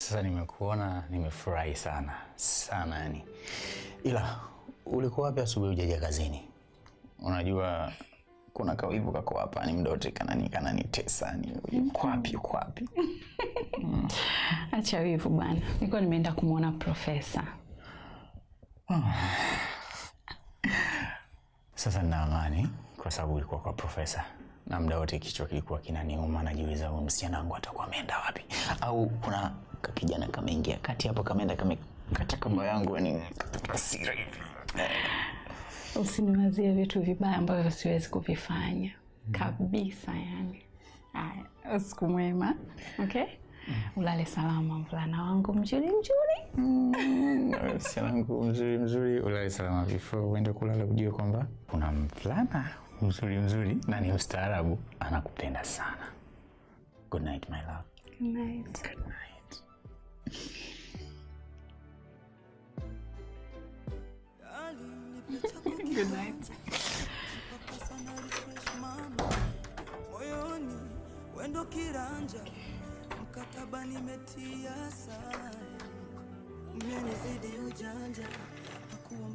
Sasa nimekuona, nimefurahi sana sana yani. Ila ulikuwa wapi asubuhi hujaja kazini? Unajua kuna kawivu kako hapa, ni muda wote kananitesa ni uko wapi, uko wapi? Acha wivu bwana, nilikuwa nimeenda kumwona profesa. Sasa nina amani kwa sababu ulikuwa kwa profesa na muda wote kichwa kilikuwa kinaniuma, najiuliza huyu msichana wangu atakuwa ameenda wapi, au kuna kakijana kameingia kati hapo kameenda kamekata kamba yangu, yani hasira hivi. Usiniwazie vitu vibaya ambavyo siwezi kuvifanya kabisa yani. Haya, usiku mwema. Okay? Ulale salama mvulana wangu mzuri mzuri. Msichana wangu mzuri mzuri, ulale salama. Before uende kulala ujue kwamba kuna mvulana mzuri mzuri na ni mstaarabu anakupenda sana. Good night my love. Good night. Good night. Good night. Moyoni wendo kiranja, mkataba nimetia saini, umenizidi ujanja, nakuwa